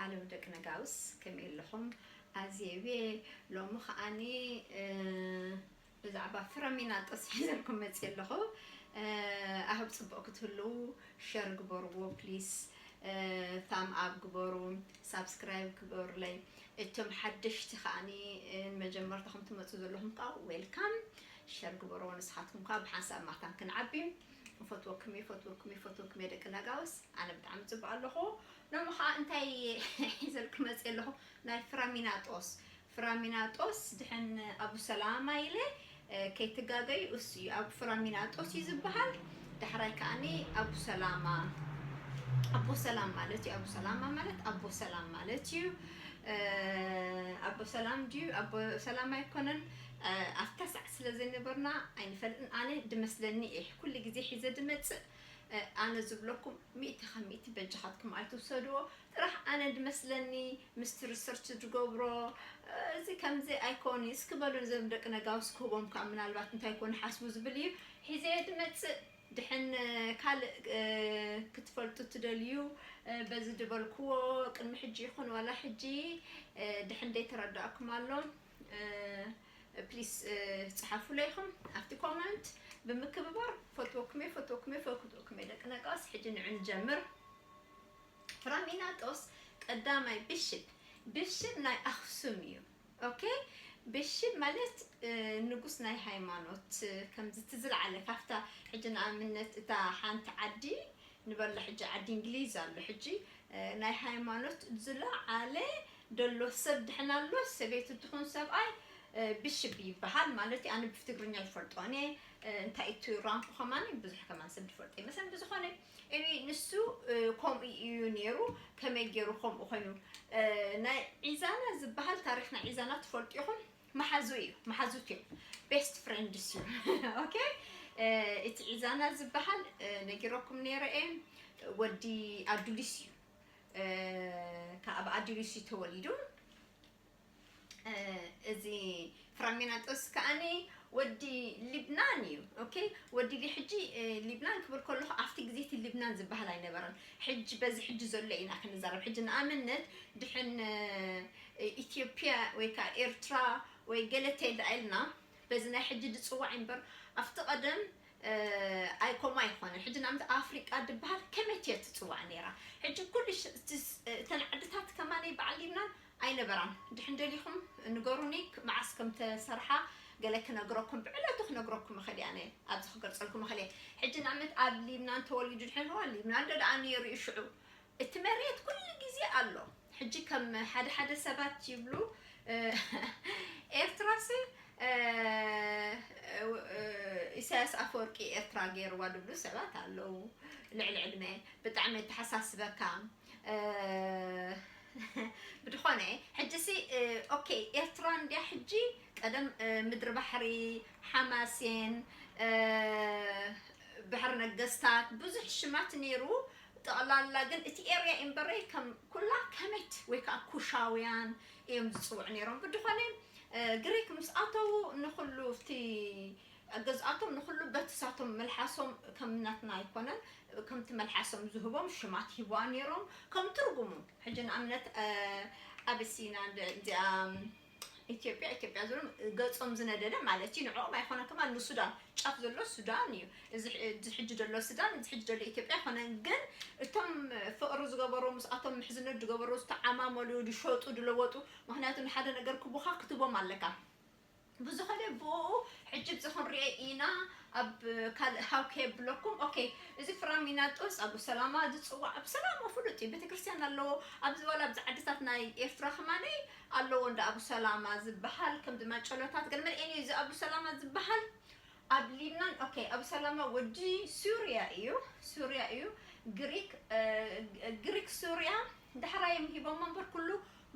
ኣለው ደቂ ነጋውስ፣ ከመይ ኣለኹም? ኣዜቤ ሎሚ ከዓኒ ብዛዕባ ፍረሚናጦስ ሒዘልኩም መፅእ ኣለኹ። ኣህብ ፅቡቅ ክትህልዉ ሸር ግበርዎ ፕሊስ። ታም ኣብ ግበሩ፣ ሳብስክራይብ ግበሩለይ። እቶም ሓደሽቲ ከዓኒ ንመጀመርታ ከም ትመፁ ዘለኹም ከዓ ዌልካም። ሸር ግበርዎ። ንስኻትኩም ከዓ ብሓንሳብ ማታን ክንዓቢ። ፈትወኩም እየ፣ ፈትወኩም እየ፣ ፈትወኩም እየ ደቂ ነጋውስ። ኣነ ብጣዕሚ ፅቡቅ ኣለኹ። ሎሚ ከዓ እንታይ ሒዘልኩም መፅእ ኣለኹ? ናይ ፍራሚናጦስ። ፍራሚናጦስ ድሕን ኣቡ ሰላማ ኢለ ከይትጋገዩ፣ እሱ እዩ ኣብ ፍራሚናጦስ እዩ ዝበሃል። ዳሕራይ ከዓኒ ኣቡ ሰላማ፣ ኣቦ ሰላም ማለት እዩ። ኣቡ ሰላማ ማለት ኣቦ ሰላም ማለት እዩ። ኣቦ ሰላም ድዩ ኣቦ ሰላም ኣይኮነን። ኣብታ ሳዕ ስለ ዘይነበርና ኣይንፈልጥን። ኣነ ድመስለኒ እየ ኩሉ ግዜ ሒዘ ድመፅእ። ኣነ ዝብለኩም ሚእቲ ካብ ሚእቲ በጃኻትኩም ኣይትውሰድዎ። ጥራሕ ኣነ ድመስለኒ ምስቲ ሪሰርች ዝገብሮ እዚ ከምዚ ኣይኮን እስኪ በሉ። ነዞም ደቂ ነጋውስ ክህቦም ከዓ ምናልባት እንታይ ኮን ሓስቡ ዝብል እዩ ሒዘ ድመፅእ። ድሕን ካልእ ክትፈልጡ ትደልዩ በዚ ድበልክዎ ቅድሚ ሕጂ ይኹን ዋላ ሕጂ ድሕን ደይተረዳእኩም ኣሎ ፕሊስ ፅሓፉለይ ኢኹም ኣብቲ ኮመንት ብምክብባር። ፈትወኩም እየ፣ ፈትወኩም እየ፣ ፈትወኩም እየ ደቂ ነጋውስ። ሕጂ ንዑ ንጀምር። ፍራሚናጦስ ቀዳማይ ብሽብ፣ ብሽብ ናይ ኣኽሱም እዩ። ኦኬ፣ ብሽብ ማለት ንጉስ ናይ ሃይማኖት፣ ከምዚ እቲ ዝለዓለ ካብታ ሕጂ ንኣብነት እታ ሓንቲ ዓዲ ንበሎ ሕጂ ዓዲ እንግሊዝ ኣሎ ሕጂ ናይ ሃይማኖት ዝለዓለ ደሎ ሰብ ድሕን ኣሎ ሰበይቲ ትኹን ሰብኣይ ብሽብ ይበሃል ማለት እዩ። ኣነ ብትግርኛ ይፈልጦ እኔ እንታይ እቲ ራንኩ ከማን ብዙሕ ከማን ሰብ ዝፈልጦ ይመስል። ብዝኾነ እኔ ንሱ ከምኡ እዩ ነይሩ። ከመይ ገይሩ ከምኡ ኮይኑ? ናይ ዒዛና ዝበሃል ታሪኽ ናይ ዒዛና ትፈልጡ ኢኹም። መሓዙ እዩ፣ መሓዙት እዮም፣ ቤስት ፍሬንድስ እዩ። ኦኬ፣ እቲ ዒዛና ዝበሃል ነጊረኩም ነይረ እየ። ወዲ ኣዱሊስ እዩ፣ ካብ ኣዱሊስ እዩ ተወሊዱ። እዚ ፍራሚናጦስ ከዓኒ ወዲ ሊብናን እዩ። ኦኬ፣ ወዲ ሊ-፣ ሕጂ ሊብናን ክብል ከለኹ ኣብቲ ግዜ እቲ ሊብናን ዝበሃል ኣይነበረን። ሕጂ በዚ ሕጂ ዘሎ ኢና ክንዛረብ። ሕጂ ንኣብነት ድሕን ኢትዮጵያ ወይ ከዓ ኤርትራ ወይ ገለተ ደኣ ኢልና በዚ ናይ ሕጂ ዝፅዋዕ እምበር ኣብቲ ቀደም ኣይ ከምኡ ኣይኮነን። ሕጂ ንኣብነት ኣፍሪቃ ድበሃል ከመይ እትዮ ትፅዋዕ ነይራ? ሕጂ ኩሉ ሽ-፣ እቲ ስ-፣ እተን ዓድታት ከማነይ በዓል ሊብናን ኣይነበራን። ድሕን ደሊኹም ንገሩኒ ክ-፣ መዓስ ከም ተሰርሓ ገለ ክነግረኩም፣ ብዕለቱ ክነግረኩም እኽእል እየ ኣነ፣ ኣብዚ ክገልጸልኩም እኽእል እየ። ሕጂ ንኣብነት ኣብ ሊብናን ተወሊዱ ድሕን፣ እዋ ሊብናን ዶ ደኣ ነይሩ እዩ ሽዑ? እቲ መሬት ኩሉ ግዜ ኣሎ። ሕጂ ከም ሓደ ሓደ ሰባት ይብሉ፣ ኤርትራሲ፣ ኢሳያስ ኣፈወርቂ ኤርትራ ገይርዋ ዝብሉ ሰባት ኣለዉ። ልዕሊ ዕድመ ብጣዕሚ የተሓሳስበካ። ብድኾነ፣ ሕጂሲ፣ ኦኬ፣ ኤርትራ እንድያ ሕጂ፣ ቀደም ምድሪ ባሕሪ፣ ሓማሴን፣ ባሕሪ ነገስታት፣ ብዙሕ ሽማት ነይሩ። ጠቕላላ ግን እቲ ኤርያ እምበረይ ከም ኩላ ከመት ወይ ከዓ ኩሻውያን እዮም ዝፅውዑ ነይሮም። ብድኾነ፣ ግሪክ ምስ ኣተዉ ንኹሉ፣ እቲ ገዝኣቶም ንኹሉ በቲ ሳቶም መልሓሶም ከም ናትና ኣይኮነን፣ ከምቲ መልሓሶም ዝህቦም ሽማት ሂብዋ ነይሮም፣ ከም ትርጉሙ። ሕጂ ንኣብነት፣ ኣበሲና፣ እዚኣ ኢትዮጵያ፣ ኢትዮጵያ ዝብሎም ገጾም ዝነደደ ማለት እዩ። ንዕኦም ኣይኮነን ከማን ንሱዳን፣ ጫፍ ዘሎ ሱዳን እዩ። እዚ ሕ-፣ እዚ ሕጂ ዘሎ ሱዳን፣ እዚ ሕጂ ዘሎ ኢትዮጵያ ኣይኮነን። ግን እቶም ፍቕሪ ዝገበሩ፣ ምስኣቶም ምሕዝነት ዝገበሩ፣ ዝተዓማመሉ፣ ዝሸጡ፣ ዝለወጡ፣ ምኽንያቱ ንሓደ ነገር ክቡኻ ክትቦም ኣለካ። ብዝኾነ ብኡ ሕጂ እዚ ክንሪኦ ኢና ኣብ ካልእ ሃው ከየብለኩም። ኦኬ፣ እዚ ፍራሚናጦስ ኣቡ ሰላማ ዝጽዋዕ፣ ኣቡ ሰላማ ፍሉጥ እዩ፣ ቤተክርስትያን ኣለዎ። ኣብዚ ዋላ ኣብዚ ዓድታት ናይ ኤርትራ ከማነይ ኣለዎ እንዳ ኣቡ ሰላማ ዝበሃል፣ ከምዚ ማጨሎታት ገለ መን እዩ እዚ ኣቡ ሰላማ ዝበሃል? ኣብ ሊብናን፣ ኦኬ፣ ኣቡ ሰላማ ወዲ ሱርያ እዩ፣ ሱርያ እዩ። ግሪክ፣ እ፣ ግሪክ ሱርያ ዳሕራይ እዮም ሂቦሞ እምበር ኩሉ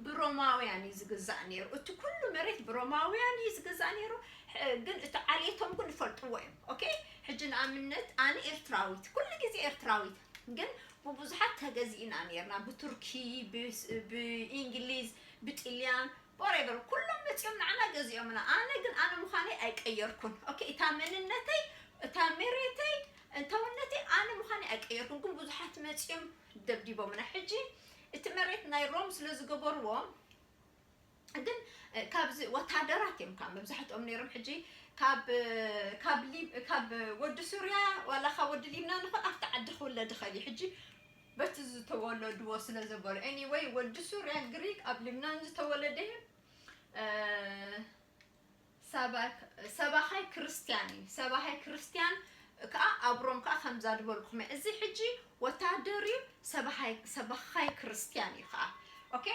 ብሮማውያን እዩ ዝግዛእ ነይሩ። እቲ ኩሉ መሬት ብሮማውያን እዩ ዝግዛእ ነይሩ። ሕ-፣ ግን እቲ ዓሌቶም ግን ይፈልጥዎ እዮም። ኦኬ፣ ሕጂ ንኣብነት ኣነ ኤርትራዊት፣ ኩሉ ግዜ ኤርትራዊት፣ ግን ብብዙሓት ተገዚእና ነይርና፣ ብቱርኪ፣ ብስ-፣ ብእንግሊዝ፣ ብጥልያን፣ ወሬቨር፣ ኩሎም መፂኦም ንዓና ገዚኦምና። ኣነ ግን ኣነ ምዃነይ ኣይቀየርኩን። ኦኬ፣ እታ መንነተይ፣ እታ መሬተይ፣ እንታውነተይ ኣነ ምዃነይ ኣይቀየርኩን። ግን ብዙሓት መፂኦም ደብዲቦምና። ሕጂ እቲ መሬት ናይ ሮም ስለ ዝገበርዎ ግን ካብዚ ወታደራት እዮም ካብ መብዛሕትኦም ነይሮም። ሕጂ ካብ ካብ ካብ ወዲ ሱርያ ዋላ ካብ ወዲ ሊብናን ይኹን ኣብቲ ዓዲ ክውለድ ይኽእል እዩ። ሕጂ በቲ ዝተወለድዎ ስለ ዘበሉ anyway ወዲ ሱርያ ግሪክ ኣብ ሊብናን ዝተወለደ ሰባኻይ ክርስቲያን እዩ። ሰባኻይ ክርስቲያን ከዓ ኣብ ሮም ከዓ ከምዛ ዝበልኩኹም እዚ ሕጂ ወታደር እዩ። ሰባኻይ ክርስቲያን እዩ ከዓ። ኦኬ፣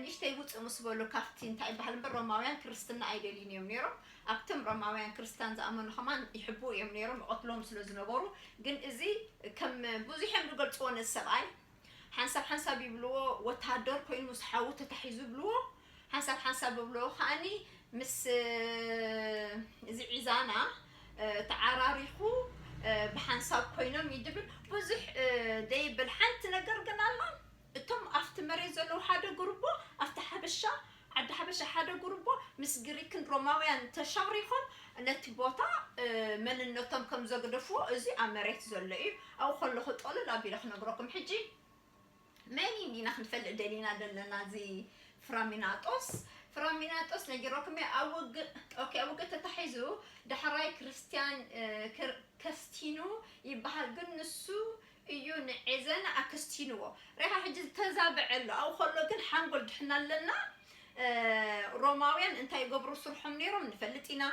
ንእሽተይ ውፅእ ምስ በሉ ካብቲ እንታይ ይበሃል እምበር ሮማውያን ክርስትና ኣይደልዩን እዮም ነይሮም። ኣብቶም ሮማውያን ክርስቲያን ዝኣመኑ ከማን ይሕቡ እዮም ነይሮም ይቐትሎም ስለ ዝነበሩ። ግን እዚ ከም ብዙሕ እዮም ዝገልፅዎ ነዚ ሰብኣይ ሓንሳብ ሓንሳብ ይብልዎ ወታደር ኮይኑ ምስ ሓዉ ተታሒዙ ይብልዎ። ሓንሳብ ሓንሳብ ይብልዎ ከዓኒ ምስ እዚ ዒዛና ተዓራሪኹ ብሓንሳብ ኮይኖም ይድብል ብዙሕ ደይብል ሓንቲ ነገር ግን ኣላ። እቶም ኣብቲ መሬት ዘለዉ ሓደ ጉርቦ ኣብቲ ሓበሻ ዓዲ ሓበሻ ሓደ ጉርቦ ምስ ግሪክን ሮማውያን ተሻሪኾም ነቲ ቦታ መንነቶም ከም ዘግደፍዎ እዚ ኣብ መሬት ዘሎ እዩ። ኣብኡ ከለኹ ጠሉል ኣቢለ ክነግረኩም ሕጂ መን ኢና ክንፈልጥ ደሊና ዘለና እዚ ፍራሚናጦስ ፍራሚናጦስ ነጊሮኩም ኣብ ውግእ ኦኬ ኣብ ውግእ ተታሒዙ ዳሕራይ ክርስቲያን ከስቲኑ ይበሃል ግን ንሱ እዩ ንዔዘና ኣከስቲንዎ ሬኻ ሕጂ ዝተዛብዐ ኣሎ ኣብኡ ከሎ ግን ሓንጎል ድሕና ኣለና ሮማውያን እንታይ ይገብሩ ስርሖም ነይሮም ንፈልጥ ኢና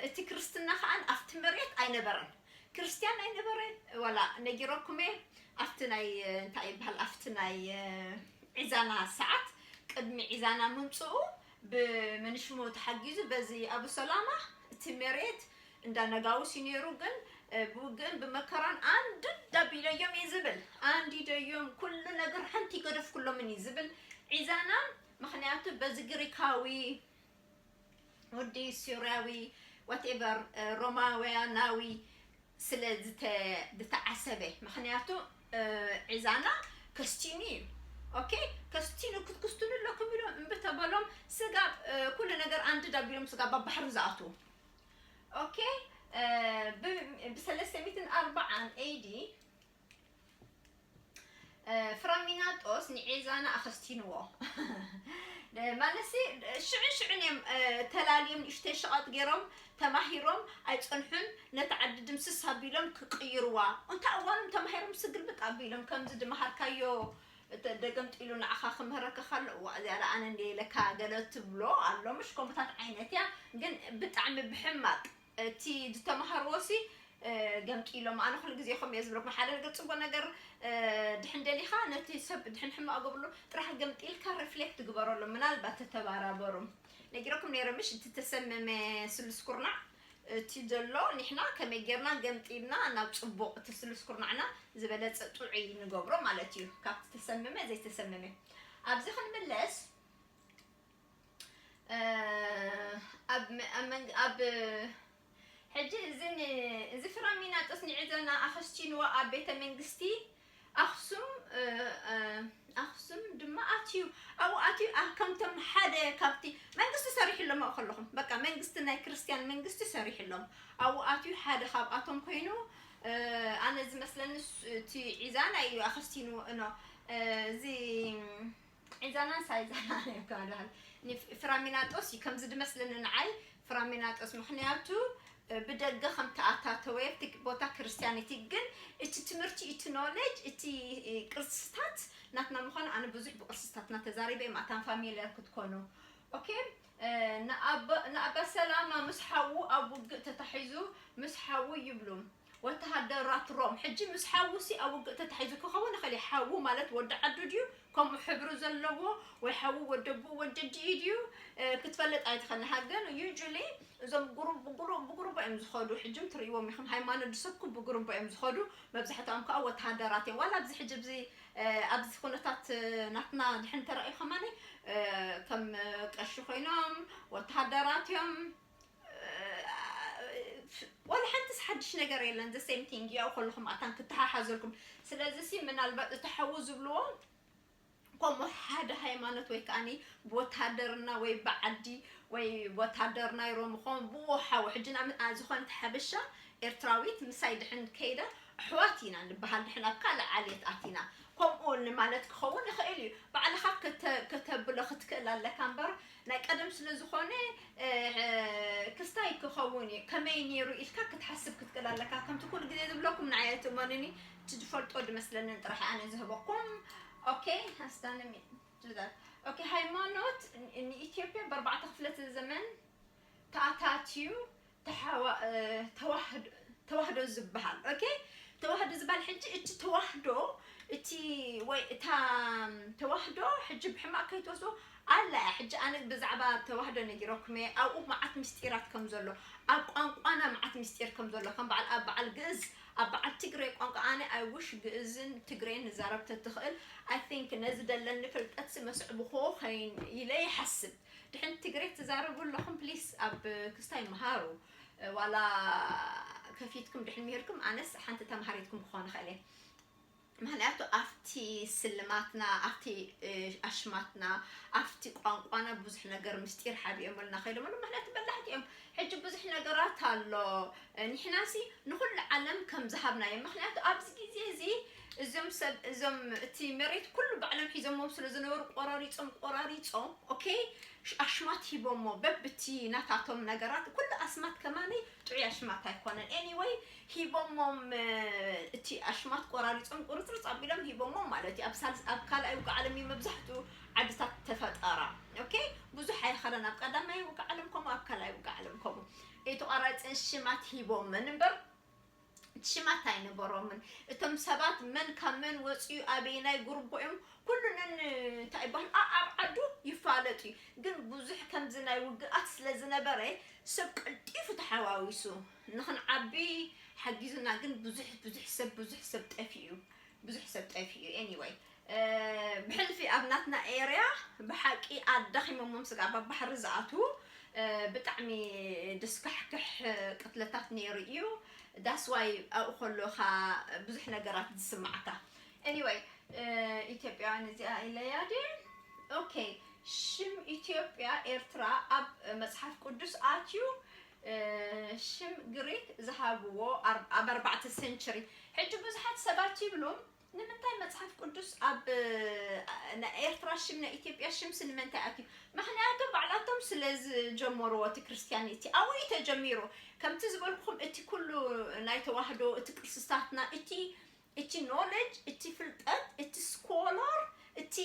እቲ ክርስትና ከዓን ኣብቲ መሬት ኣይነበረን ክርስትያን ኣይነበረን ዋላ ነጊረኩም እየ ኣብቲ ናይ እንታይ ይበሃል ኣብቲ ናይ ዒዛና ሰዓት ቅድሚ ዒዛና ምምፅኡ ብመንሽሙ ተሓጊዙ በዚ ኣቡ ሰላማ እቲ መሬት እንዳ ነጋውስ እዩ ነይሩ ግን ብውግእን ብመከራን ኣንድድ ኣቢለዮም እዩ ዝብል ኣንዲደዮም ኩሉ ነገር ሓንቲ ይገደፍኩሎምን እዩ ዝብል ዒዛና ምክንያቱ በዚ ግሪካዊ ወዲ ሱርያዊ whatever ሮማውያናዊ ስለ ዝተዓሰበ ምክንያቱ ዒዛና ከስቲኑ እዩ ኦኬ ከስቲኑ ክትክስቱኑ ኣለኩም ኢሎም እምቢ ተበሎም ስጋብ ኩሉ ነገር ኣንድድ ኣቢሎም ስጋብ ኣብ ባሕሪ ዝኣትዉ ኦኬ ብሰለስተ ሚእትን ኣርባዓን ኤዲ ፍራሚናጦስ ንዔዛና ኣኸስቲንዎ ማለትሲ ሽዑን ሽዑን እዮም ተላልዮም ንእሽተይ ሸቐጥ ገይሮም ተማሂሮም ኣይፀንሑን ነቲ ዓዲ ድምስስ ኣቢሎም ክቅይርዋ እንታ እዋኖም ተማሂሮም ስግልብጥ ኣቢሎም ከምዚ ድመሃርካዮ ደገምጢሉ ንዓኻ ክምህረካ ከሎ እዋ እዚኣ ኣነ እንደ ኢለካ ገለ ትብሎ ኣሎ ምሽ ከምታት ዓይነት እያ ግን ብጣዕሚ ብሕማቅ እቲ ዝተምሃርዎ ሲ ገምጢሎም ኣነ ኩሉ ግዜ ከም እየ ዝብለኩም ሓደ ነገር ፅቡቅ ነገር ድሕን ደሊኻ ነቲ ሰብ ድሕን ሕማቅ ገብርሎ ጥራሕ ገምጢልካ ሪፍሌክት ግበረሉ ምናልባት ተተባራበሩ ነጊረኩም ነይረ ምሽ እቲ ተሰመመ ስሉስ ኩርናዕ እቲ ዘሎ ንሕና ከመይ ጌርና ገምጢልና ናብ ፅቡቅ እቲ ስሉስ ኩርናዕና ዝበለፀ ጥዑይ ንገብሮ ማለት እዩ ካብቲ ተሰመመ ዘይተሰመመ ኣብዚ ክንምለስ ኣብ ሕጂ እዚ ፍራሚናጦስ ንዒዘና ኣኸስቲንዎ ኣብ ቤተ መንግስቲ ኣክሱም ኣክሱም ድማ ኣትዩ ኣብኡ ኣትዩ ከምቶም ሓደ ካብቲ መንግስቲ ሰሪሕሎም ኣብኡ ከለኹም በቃ መንግስቲ ናይ ክርስትያን መንግስቲ ሰሪሕሎም ኣብኡ ኣትዩ ሓደ ካብኣቶም ኮይኑ ኣነ ዝመስለኒ እቲ ዒዛና እዩ ኣኸስቲንዎ እኖ እዚ ዒዛናን ሳይዛናን እዮም ከማድሃል ፍራሚናጦስ እዩ ከምዚ ድመስለኒ ንዓይ ፍራሚናጦስ ምክንያቱ ብደገ ከም ተኣታተወ ኣብቲ ቦታ ክርስትያኒቲ ግን እቲ ትምህርቲ እቲ ኖሌጅ እቲ ቅርስታት ናትና ምዃኑ ኣነ ብዙሕ ብቅርስታትና ተዛሪበ እዮም ኣታን ፋሚልያር ክትኮኑ ኦኬ ንኣባ ሰላማ ምስ ሓዉ ኣብ ውግእ ተታሒዙ ምስ ሓዉ ይብሉ ወተሃደራት ሮም ሕጂ ምስ ሓዉ ሲ ኣብ ውግእ ተታሒዙ ክኸውን ይኽእል እዩ ሓዉ ማለት ወዲ ዓዱ ድዩ ከምኡ ሕብሪ ዘለዎ ወይ ሓዉ ወደቡ ወደዲ ድዩ ክትፈልጥ ኣይትኽእል ንሃገን usually እዞም ብጉሩቦ እዮም ዝኸዱ ሕጅም ትርእይዎም ኢኹም ሃይማኖት ዝሰብኩ ብጉሩቦ እዮም ዝኸዱ መብዛሕትኦም ከዓ ወተሃደራት እዮም ዋላ ኣብዚ ሕጂ ኣብዚ ኩነታት ናትና ድሕን ተረእዩ ከማኒ ከም ቀሺ ኮይኖም ወተሃደራት እዮም ዋላ ሓንቲስ ሓድሽ ነገር የለን the same thing ያው ከለኹም ኣታን ክተሓሓዘልኩም ስለዚ ሲ ምናልባት እቲ ሓዉ ዝብልዎ ከምኡ ሓደ ሃይማኖት ወይ ከዓኒ ብወታደርና ወይ ብዓዲ ወይ ወታደር ናይ ሮም ኾን ብኡ ሓው ሕጂ ንኣብነት ዝኾነት ሓበሻ ኤርትራዊት ምሳይ ድሕን ከይዳ ኣሕዋት ኢና ንበሃል ድሕን ኣብ ካልእ ዓሌት ኣቲና ከምኡ ንማለት ክኸውን ይኽእል እዩ። ባዕልኻ ከተ- ከተብሎ ክትክእል ኣለካ እምበር፣ ናይ ቀደም ስለ ዝኾነ፣ እ፣ ክስታይ ክኸውን እዩ፣ ከመይ ነይሩ ኢልካ ክትሓስብ ክትክእል ኣለካ። ከምቲ ኩሉ ግዜ ዝብለኩም ንዓይ ኣይትእመኑኒ፣ እቲ ዝፈልጦ ዝመስለንን ጥራሕ ኣነ ዝህበኩም። ኦኬ፣ ኣስታንሚ ኦኬ። ሃይማኖት ን- ንኢትዮጵያ ብኣርባዕተ ክፍለተ ዘመን ተኣታትዩ ተሓዋ- እ፣ ተዋህዶ ተዋህዶ ዝበሃል። ኦኬ፣ ተዋህዶ ዝበሃል ሕጂ እቲ ተዋህዶ፣ እቲ ወይ እታ ተዋህዶ ሕጂ ብሕማቕ ከይትወስዶ ኣላ እያ። ሕጂ ኣነ ብዛዕባ ተዋህዶ ነጊረኩም እየ፣ ኣብኡ መዓት ምስጢራት ከም ዘሎ፣ ኣብ ቋንቋና መዓት ምስጢር ከም ዘሎ፣ ከም በዓል ኣብ በዓል ግእዝ ኣብ በዓል ትግሬ ቋንቋ ኣነ I wish ግእዝን ትግሬን ንዛረብ ተትኽእል። I think ነዚ ደለኒ ፍልጠት ሲ መስዕብኮ ኸይን ኢለ ይሓስብ። ድሕን ትግሬ ትዛረቡ ኣለኹም ፕሊስ ኣብ ክስታይ መሃሩ። ዋላ ከፊትኩም ድሕን ምሂርኩም ኣነስ ሓንቲ ተምሃሪትኩም ክኾን ይኽእል እየ። ምክንያቱ ኣብቲ ስልማትና፣ ኣብቲ ኣሽማትና፣ ኣብቲ ቋንቋና ብዙሕ ነገር ምስጢር ሓቢኦምልና ከይዶምሉ። ምክንያቱ በላሕቲ እዮም። ሕጂ ብዙሕ ነገራት ኣሎ። ንሕናሲ ንኩሉ ዓለም ከም ዝሃብናዮ። ምክንያቱ ኣብዚ ግዜ እዚ እዞም ሰብ እዞም እቲ መሬት ኩሉ ባዕሎም ሒዞሞም ስለ ዝነበሩ ቆራሪጾም ቆራሪጾም ኦኬ ኣሽማት ሂቦሞ በብቲ ናታቶም ነገራት ኩሉ ኣስማት ከማነይ ጥዑይ ኣሽማት ኣይኮነን። Anyway ሂቦሞም እቲ ኣሽማት ቆራሪጾም ቁርጽርጽ ኣቢሎም ሂቦሞም ማለት እዩ። ኣብ ካልኣይ ውግእ ዓለም እዩ መብዛሕትኡ ዓድታት ተፈጠራ። ኦኬ ብዙሕ ኣይኸደን ኣብ ቀዳማይ ውግእ ዓለም ከምኡ ኣብ ካልኣይ ውግእ ዓለም ከምኡ እቲ ቆራሪጽን ሽማት ሂቦምን እምበር ሽማት ኣይነበሮምን። እቶም ሰባት መን ካብ መን ወፅዩ ኣበየናይ ጉርቦ እዮም ኩሉ ነን እንታይ ይበሃል ኣብ ዓዱ ይፋለጡ እዩ። ግን ብዙሕ ከምዚ ናይ ውግኣት ስለ ዝነበረ ሰብ ቀልጢፉ ተሓዋዊሱ ንክንዓቢ ሓጊዙና። ግን ብዙሕ ብዙሕ ሰብ ብዙሕ ሰብ ጠፊኡ ብዙሕ ሰብ ጠፊኡ። Anyway ብሕልፊ ኣብ ናትና ኤርያ ብሓቂ ኣዳኺሞሞም ስጋብ ኣብ ባሕሪ ዝኣትዉ ብጣዕሚ ደስካሕክሕ ቅትለታት ነይሩ እዩ። That's why ኣብኡ ከለኻ ብዙሕ ነገራት ዝስማዓካ። Anyway ኢትዮጵያውያን እዚኣ ኢለያ ድየ? ኦኬ ሽም ኢትዮጵያ ኤርትራ ኣብ መፅሓፍ ቅዱስ ኣትዩ ሽም ግሪክ ዝሃብዎ ኣብ ኣርባዕተ ሰንቸሪ። ሕጂ ብዙሓት ሰባት ይብሉ ንምንታይ መጽሓፍ ቅዱስ ኣብ ናይ ኤርትራ ሽም ናይ ኢትዮጵያ ሽምሲ ንምንታይ ኣትዩ? ምክንያቱ ባዕላቶም ስለ ዝጀመርዎ እቲ ክርስትያኒቲ ኣብኡ እዩ ተጀሚሩ። ከምቲ ዝበልኩኹም እቲ ኩሉ ናይ ተዋህዶ እቲ ቅርስታትና እቲ እቲ ኖሌጅ እቲ ፍልጠት እቲ ስኮላር እቲ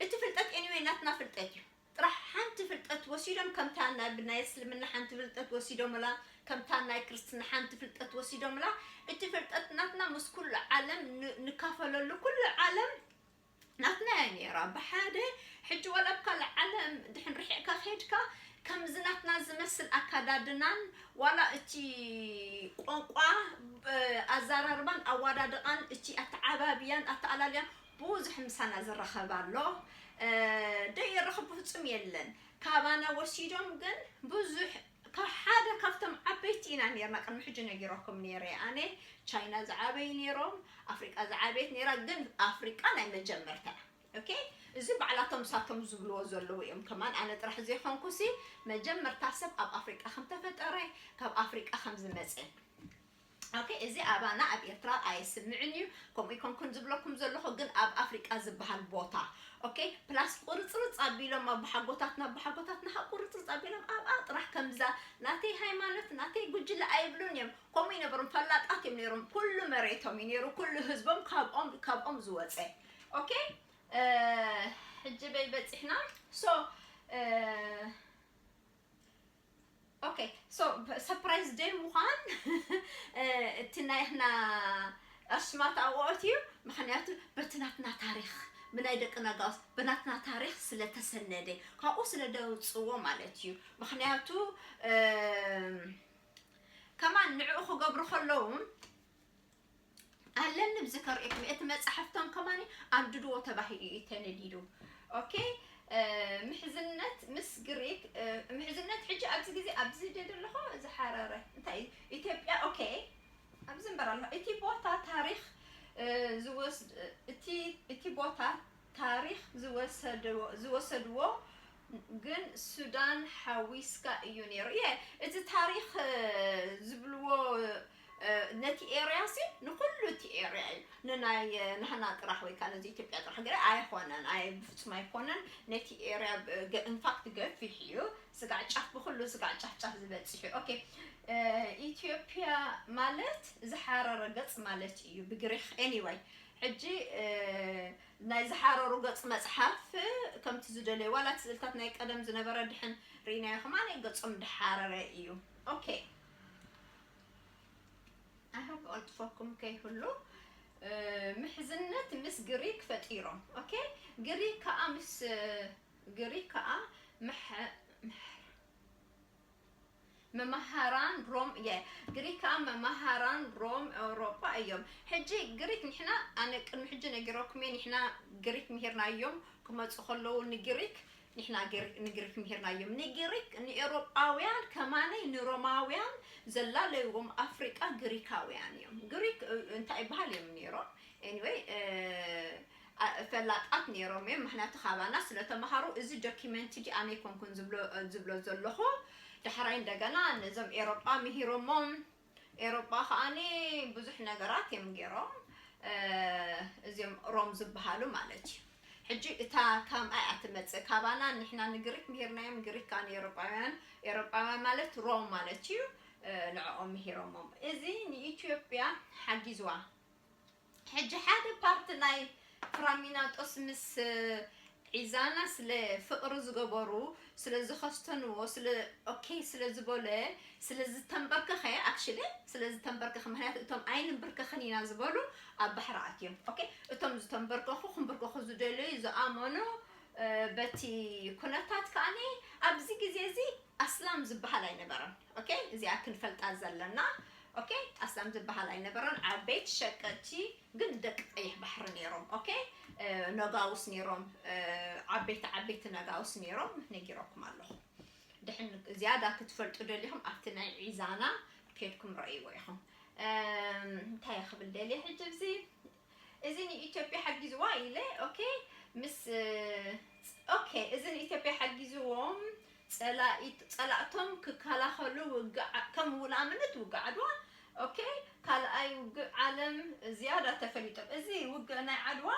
እቲ ፍልጠት anyway ናትና ፍልጠት እዩ። ጥራሕ ሓንቲ ፍልጠት ወሲዶም ከምታ ናይ ብናይ እስልምና ሓንቲ ፍልጠት ወሲዶምላ ከምታ ናይ ክርስትና ሓንቲ ፍልጠት ወሲዶምላ እቲ ፍልጠት ናትና ምስ ኩሉ ዓለም ንካፈለሉ ኩሉ ዓለም ናትና እያ ነይራ ብሓደ። ሕጂ ዋላ ኣብ ካልእ ዓለም ድሕን ርሒቕካ ከይድካ ከምዚ ናትና ዝመስል ኣካዳድናን ዋላ እቲ ቋንቋ ኣዘራርባን ኣዋዳድቓን እቲ ኣተዓባብያን ኣተኣላልያን ብዙሕ ምሳና ዝራኸብ ኣሎ። ደየራኽብ ብፍጹም የለን። ካባና ወሲዶም ግን ብዙሕ ካብ ሓደ ካብቶም ዓበይቲ ኢና ነርና ቅድሚ ሕጂ ነጊረኩም ነረ ኣነ ቻይና ዝዓበዩ ነሮም ኣፍሪቃ ዝዓበየት ነራ ግን ኣፍሪቃ ናይ መጀመርታ። ኦኬ እዚ ባዕላቶም ሳቶም ዝብልዎ ዘለዉ እዮም ከማን ኣነ ጥራሕ ዘይኮንኩሲ መጀመርታ ሰብ ኣብ ኣፍሪቃ ከም ተፈጠረ ካብ ኣፍሪቃ ከም ዝመፀ ኦኬ እዚ ኣባና ኣብ ኤርትራ ኣይስምዕን እዩ። ከምኡ ይኮንኩን ዝብለኩም ዘለኹ ግን ኣብ ኣፍሪቃ ዝበሃል ቦታ ኦኬ ፕላስ ቁርፅርፅ ኣቢሎም ኣቦሓጎታትና ኣቦሓጎታትና ካብ ቁርፅርፅ ኣቢሎም ኣብኣ ጥራሕ ከምዛ ናተይ ሃይማኖት ናተይ ጉጅለ ኣይብሉን እዮም። ከምኡ ይነበሮም ፈላጣት እዮም ነይሮም ኩሉ መሬቶም እዩ ነይሩ ኩሉ ህዝቦም ካብኦም ካብኦም ዝወፀ ኦኬ ሕጂ በይ በፂሕና so okay so surprise day ምዃን እቲ ናይ ህና ኣስማት ኣወት እዩ። ምክንያቱ በቲ ናትና ታሪክ ብናይ ደቂ ነጋውስ ብናትና ታሪክ ስለተሰነደ ካብኡ ስለ ደውፅዎ ማለት እዩ። ምክንያቱ ከማን ንዕኡ ክገብሩ ከለዉ ኣለኒ ብዚ ከርእየኩም እቲ መፅሓፍቶም ከማኒ ኣንድድዎ ተባሂሉ እዩ ተነዲዱ። ኦኬ ምሕዝነት ምስ ግሪክ ምሕዝነት ሕጂ ኣብዚ ግዜ ኣብዚ ደ ዘለኹ ዝሓረረ እንታይ ኢትዮጵያ ኦኬ ኣብዚ እምበር ኣሎ እቲ ቦታ ታሪክ ዝወስድ እቲ ቦታ ታሪክ ዝወሰድዎ ግን ሱዳን ሓዊስካ እዩ ነይሩ እየ እቲ ታሪክ ዝብልዎ ነቲ ኤርያ ሲ ንኩሉ እቲ ኤርያ እዩ። ንናይ ናህና ጥራሕ ወይ ከዓ ነዚ ኢትዮጵያ ጥራሕ ገለ ኣይኮነን፣ ኣይ ብፍጹም ኣይኮነን። ነቲ ኤርያ ኢንፋክት ገፊሕ እዩ። ስጋዕ ጫፍ ብኩሉ ስጋዕ ጫፍ ጫፍ ዝበጽሕ እዩ። ኦኬ፣ ኢትዮጵያ ማለት ዝሓረረ ገጽ ማለት እዩ ብግሪክ። ኤኒወይ፣ ሕጂ ናይ ዝሓረሩ ገጽ መጽሓፍ ከምቲ ዝደለዩ ዋላ እቲ ስእልታት ናይ ቀደም ዝነበረ ድሕን ርኢናዮ ከማን ገጾም ድሓረረ እዩ። ኦኬ፣ ኣሃብ ኣልጥፈኩም ከይህሉ ምሕዝነት ምስ ግሪክ ፈጢሮም። ኦኬ፣ ግሪክ ከዓ ምስ ግሪክ ከዓ መሓ- መሓ- መማሃራን ሮም እየ። ግሪክ ከዓ መማሃራን ሮም ኤውሮጳ እዮም። ሕጂ ግሪክ ንሕና ኣነ ቅድሚ ሕጂ ነጊረኩም እየ፣ ንሕና ግሪክ ምሂርናዮም ክመፁ ከለዉ ንግሪክ ንሕና ግሪ- ንግሪክ ምሂርናዮም። ንግሪክ ንኤውሮጳውያን ከማነይ ንሮማውያን ዘላለይዎም ኣፍሪቃ ግሪካውያን እዮም። ግሪክ እ- እንታይ ይበሃል እዮም ነይሮም። ኤኒወይ ፈላጣት ነይሮም እዮም። ምክንያቱ ካባና ስለተምሃሩ እዚ ዶኪመንት ዲ ኣነ ይኮንኩን ዝብሎ ዝብሎ ዘለኹ። ዳሕራይ እንደገና ነዞም ኤሮጳ ምሂሮሞም። ኤሮጳ ከዓኒ ብዙሕ ነገራት እዮም ገይሮም። እዚኦም ሮም ዝበሃሉ ማለት እዩ። ሕጂ እታ ካምኣ እያ ትመፅእ ካባና። ንሕና ንግሪክ ምሂርናዮም፣ ግሪክ ከዓ ንኤሮጳውያን፣ ኤሮጳውያን ማለት ሮም ማለት እዩ። ንዕኦም ምሂሮሞም። እዚ ንኢትዮጵያ ሓጊዝዋ። ሕጂ ሓደ ፓርቲ ናይ ፍራሚናጦስ ምስ ዒዛና ስለ ፍቕሪ ዝገበሩ ስለ ዝኸስተንዎ ስለ ኦኬ ስለ ዝበለ ስለ ዝተንበርከኸ ኣክሽሊ ስለ ዝተንበርከኸ ምክንያቱ እቶም ኣይንንብርከኽን ኢና ዝበሉ ኣብ ባሕሪ ኣትዮም። ኦኬ እቶም ዝተንበርከኹ ክንብርከኹ ዝደለዩ ዝኣመኑ በቲ ኩነታት ከኣኒ ኣብዚ ግዜ እዚ ኣስላም ዝበሃል ኣይነበረን። ኦኬ እዚኣ ክንፈልጣ ዘለና። ኦኬ ኣስላም ዝበሃል ኣይነበረን። ዓበይቲ ሸቀጥቲ ግን ደቂ ቀይሕ ባሕሪ ነይሮም። ኦኬ ነጋውስ ነይሮም። ዓበይቲ ዓበይቲ ነጋውስ ነይሮም ነጊረኩም ኣለኹ። ድሕን ዝያዳ ክትፈልጡ ደሊኹም ኣብቲ ናይ ዒዛና ከድኩም ረእይዎ ኢኹም። እንታይ ክብል ደልየ ሕጂ እዚ እዚ ንኢትዮጵያ ሓጊዝዋ ኢለ። ኦኬ ምስ ኦኬ እዚ ንኢትዮጵያ ሓጊዝዎም ጸላእቶም ክከላኸሉ ውግእ ከም ውላምነት ውግእ ዓድዋ። ኦኬ ካልኣይ ውግእ ዓለም ዝያዳ ተፈሊጦም። እዚ ውግእ ናይ ዓድዋ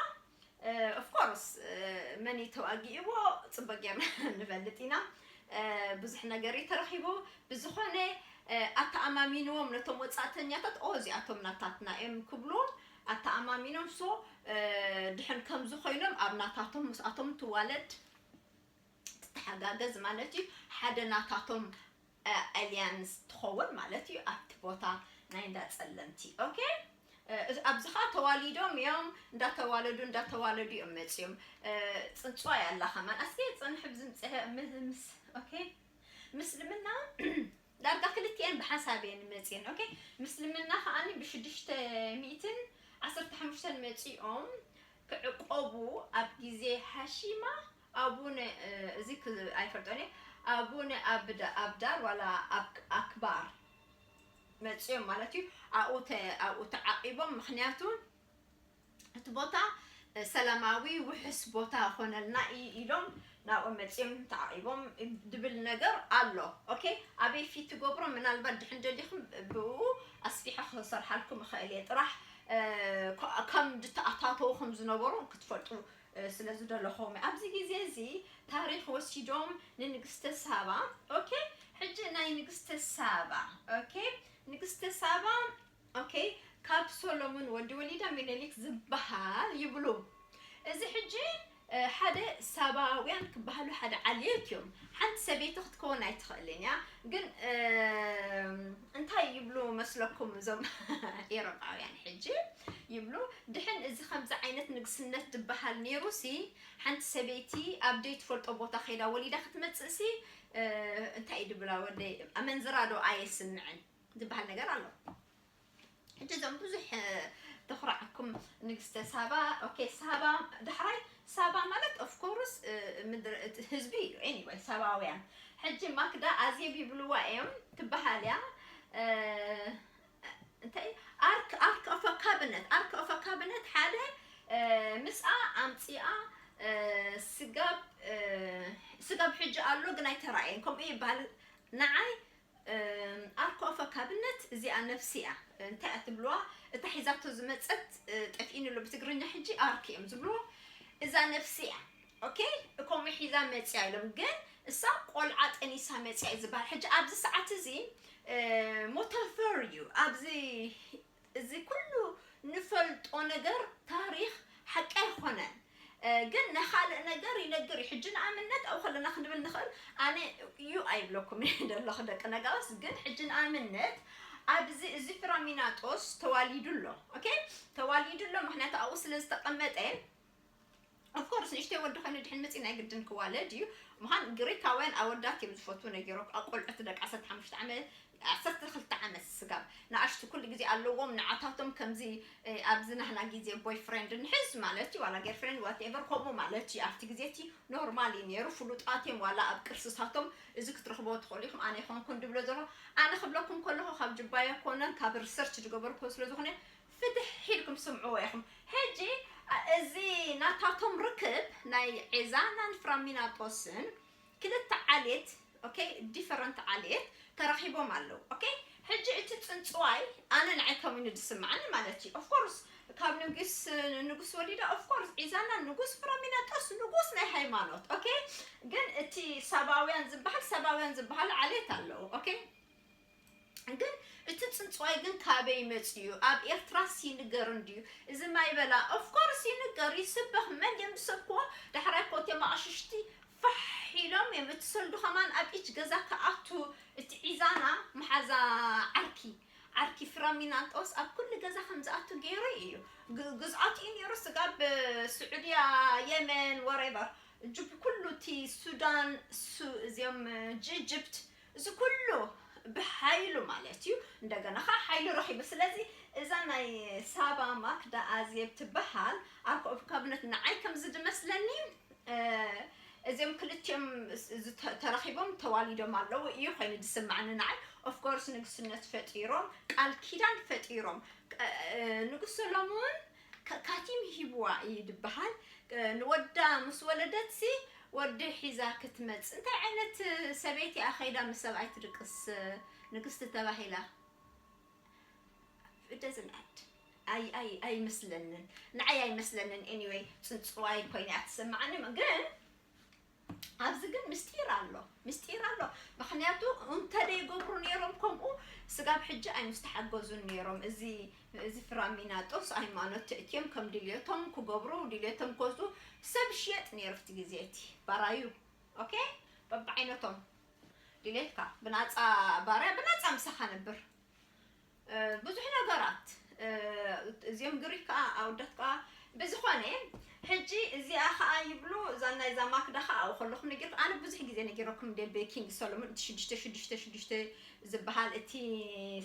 ኦፍኮርስ መን ተዋጊእዎ ጽቡቅ ጌርና ንፈልጥ ኢና። ብዙሕ ነገር እዩ ተረኺቡ። ብዝኾነ ኣተኣማሚንዎም ነቶም ወጻእተኛታት ኦ እዚኣቶም ናታትና እዮም ክብሉ ኣተኣማሚኖም ሶ ድሕን ከምዚ ኮይኖም ኣብ ናታቶም ምስኣቶም ትዋለድ ትተሓጋገዝ ማለት እዩ። ሓደ ናታቶም ኣሊያንስ ትኸውን ማለት እዩ ኣብቲ ቦታ ናይ እንዳጸለምቲ። ኦኬ ኣብዚ ከዓ ተዋሊዶም እዮም እንዳተዋለዱ እንዳተዋለዱ እዮም መፅዮም። ፅንፅዋ ያላ ከማን ኣስከ ፅንሕ ብዝምፅሐ ምስ ኦኬ ምስልምና ዳርጋ ክልቲኤን ብሓሳብ እየን መፅየን። ኦኬ ምስልምና ከዓኒ ብሽዱሽተ ሚእትን ዓሰርተ ሓሙሽተን መፂኦም ክዕቆቡ ኣብ ግዜ ሃሺማ ኣቡነ እዚ ኣይፈልጦን እየ ኣቡነ ኣብዳር ዋላ ኣክባር መፅዮም ማለት እዩ። ኣብኡ ኣብኡ ተዓቂቦም ምክንያቱ እቲ ቦታ ሰላማዊ ውሕስ ቦታ ኾነልና ኢሎም ናብኡ መፅዮም ተዓቂቦም ድብል ነገር ኣሎ። ኦኬ ኣበይ ፊት ትገብሮ ምናልባት ድሕን ደሊኹም ብኡ ኣስፊሐ ክሰርሓልኩም እኽእል እየ ጥራሕ ከም ድተኣታተው ከም ዝነበሩ ክትፈልጡ ስለ ዝደለኹም ኣብዚ ግዜ እዚ ታሪኽ ወሲዶም ንንግስተ ሳባ። ኦኬ ሕጂ ናይ ንግስተ ሳባ ኦኬ ንግስተ ሳባ ኦኬ ካብ ሶሎሞን ወዲ ወሊዳ ሚኒሊክ ዝበሃል ይብሉ። እዚ ሕጂ ሓደ ሳባውያን ክበሃሉ ሓደ ዓሌት እዮም። ሓንቲ ሰበይቲ ክትከውን ኣይትኽእልን እያ። ግን እንታይ ይብሉ መስለኩም እዞም ኤሮጳውያን ሕጂ ይብሉ ድሕን እዚ ከምዚ ዓይነት ንግስነት ዝበሃል ነይሩ ሲ ሓንቲ ሰበይቲ ኣብ ደይ ትፈልጦ ቦታ ከይዳ ወሊዳ ክትመፅእ ሲ እንታይ እዩ ድብላ ወደይ ኣመንዝራ ዶ ኣየስምዕን ዝበሃል ነገር ኣሎ። ሕጂ እዞም ብዙሕ ተኩራዓኩም ንግስተ ሳባ ኦኬ ሳባ ዳሕራይ ሳባ ማለት ኦፍኮርስ ምድሪ ህዝቢ እዩ። ኤኒወይ ሳባውያን ሕጂ ማክዳ ኣዜብ ይብልዋ እዮም ትበሃል እያ። እንታይ ኣርክ ኣርክ ኦፈ ካቢነት ኣርክ ኦፈ ካቢነት ሓደ ምስኣ ኣምፂኣ ስጋብ ስጋብ ሕጂ ኣሎ ግን ኣይተራእየን ከምኡ ይበሃል። ንዓይ ኣርክ ኦፈ ካቢነት እዚኣ ነፍሲ እያ። እንታይ እያ ትብልዋ? እታ ሒዛቶ ዝመጸት፣ እ፣ ጠፊእኒ ኣሎ ብትግርኛ ሕጂ፣ ኣርክ እዮም ዝብልዎ። እዛ ነፍሲ እያ። ኦኬ፣ ከምኡ ሒዛ መጽያ ኢሎም፣ ግን እሳ ቆልዓ ጠኒሳ መጽያ እዩ ዝበሃል። ሕጂ ኣብዚ ሰዓት እዚ፣ እ፣ ሞተፈር እዩ። ኣብዚ፣ እዚ ኩሉ ንፈልጦ ነገር ታሪኽ ሓቂ ኣይኮነን። እ፣ ግን ንኻልእ ነገር ይነግር እዩ። ሕጂ ንኣብነት ኣብኡ ከለና ክንብል ንኽእል፣ ኣነ እዩ ኣይብለኩም እየ ደለኹ ደቂ ነጋውስ፣ ግን ሕጂ ንኣብነት ኣብዚ፣ እዚ ፍራሚናጦስ ተዋሊዱ ኣሎ። ኦኬ፣ ተዋሊዱ ኣሎ፣ ምኽንያቱ ኣብኡ ስለ ዝተቐመጠ። ኦፍኮርስ ንእሽተይ ወዲ ኮይኑ ድሕን መፂ ናይ ግድን ክዋለድ እዩ። ምዃን ግሪካውያን ኣወዳት እዮም ዝፈትዉ ነጊሮም፣ ኣብ ቆልዑት ደቂ ዓሰርተ ሓሙሽተ ዓመት፣ ዓሰርተ ክልተ ዓመት ስጋብ ንኣሽቱ ኩሉ ግዜ ኣለዎም። ንዓታቶም ከምዚ፣ እ፣ ኣብዚ ናህና ግዜ ቦይፍሬንድ ንሕዝ ማለት እዩ፣ ዋላ ገርፍሬንድ ዋቴቨር ከምኡ ማለት እዩ። ኣብቲ ግዜ እቲ ኖርማል እዩ ነይሩ። ፍሉጣት እዮም፣ ዋላ ኣብ ቅርስታቶም እዚ ክትረኽቦ ትኽእሉ ኢኹም። ኣነ ይኾንኩን ድብሎ ዘሎ፣ ኣነ ክብለኩም ከለኹ ካብ ጅባዮ ኮነን ካብ ሪሰርች ዝገበርኩ ስለ ዝኾነ ፍትሕ ኢልኩም ስምዕዎ ኢኹም። ሕጂ፣ እ፣ እዚ ናታቶም ርክብ ናይ ዒዛናን ፍራሚናጦስን ክልተ ዓሌት፣ ኦኬ፣ ዲፈረንት ዓሌት ተራኺቦም ኣለዉ። ኦኬ፣ ሕጂ እቲ ጽንጽዋይ ኣነ ንዓይ ከምኡ እዩ ዝስምዓኒ ማለት እዩ። ኦፍኮርስ ካብ ንጉስ፣ ንጉስ ወሊዳ፣ ኦፍኮርስ ዒዛና ንጉስ፣ ፍራሚናጦስ ንጉስ ናይ ሃይማኖት። ኦኬ፣ ግን እቲ ሳባውያን ዝበሃል፣ ሳባውያን ዝበሃል ዓሌት ኣለዉ። ኦኬ፣ ግን እቲ ጽንጽዋይ ግን ካበይ መጽዩ? ኣብ ኤርትራስ ይንገር እንድዩ? እዚ ማይ በላ፣ ኦፍኮርስ ይንገር፣ ይስበኽ፣ መን ድዮም ዝሰብክዎ? ዳሕራይ ኮቴማ ኣሽሽቲ ፋሕ ኢሎም እዮም። እቲ ሰልዱ ከማን ኣብ ኢች ገዛ ክኣቱ፣ እቲ ዒዛና መሓዛ ዓርኪ፣ ዓርኪ ፍራሚናጦስ ኣብ ኩሉ ገዛ ከም ዝኣቱ ገይሩ እዩ። ግ-፣ ግዝኣቱ እዩ ነይሩ፣ ስጋብ ስዑድያ፣ የመን፣ ወሬቨር፣ ጅብ-፣ ኩሉ እቲ ሱዳን፣ ሱ-፣ እዚኦም ጅጅብት፣ እዚ ኩሉ ብሓይሉ ማለት እዩ። እንደገና ኸዓ ሓይሉ ረኺቡ። ስለዚ እዛ ናይ ሳባ ማክዳ ኣዜብ ትበሃል ኣርክኦብ ካብነት ንዓይ ከምዚ ዝመስለኒ፣ እ፣ እዚኦም ክልቲኦም ስ-፣ እዚ ተ-፣ ተራኺቦም ተዋሊዶም ኣለዉ እዩ ኮይኑ ዝስማዕኒ ንዓይ። ኦፍኮርስ ንግስነት ፈጢሮም፣ ቃል ኪዳን ፈጢሮም። እ፣ ንጉስ ሰሎሞን ከ-፣ ካቲም ሂብዋ እዩ ዝበሃል። እ፣ ንወዳ ምስ ወለደትሲ ወዲ ሒዛ ክትመጽእ። እንታይ ዓይነት ሰበይቲ እያ ከይዳ ምስ ሰብኣይ ትድቅስ ንግስቲ ተባሂላ? እደዝናድ። ኣይ፣ ኣይ፣ ኣይመስለንን። ንዓይ ኣይመስለንን። ኤኒወይ፣ ጽንጽዋይ ኮይና እያ ትስምዓኒ። ግን ኣብዚ ግን ምስጢር ኣሎ፣ ምስጢር ኣሎ። ምኽንያቱ እንተደይገብሩ ነይሮም ከምኡ፣ ስጋብ ሕጂ ኣይምስተሓገዙን ነይሮም። እዚ፣ እዚ ፍራሚናጦስ ሃይማኖት ተእትዮም ከም ድልየቶም ክገብሩ፣ ድልየቶም ክወስዱ፣ ሰብ ሽየጥ ነይሩ ኣብቲ ግዜ እቲ ባራዩ። ኦኬ? በብዓይነቶም ድሌትካ፣ ብናጻ ባርያ፣ ብናጻ ምሳኻ ነብር። እ፣ ብዙሕ ነገራት፣ እ፣ እዚኦም ግሪክ ከኣ ኣወዳት ከኣ ብዝኾነ፣ ሕጂ እዚኣ ከኣ ይብሉ፣ እዛ ናይ እዛ ማክዳ ከኣ ኣብኡ ከለኹም ነጊርኩ፣ ኣነ ብዙሕ ግዜ ነጊረኩም እንደ ቤኪንግ ሰሎሞን፣ እቲ ሽዱሽተ ሽዱሽተ ሽዱሽተ ዝበሃል፣ እቲ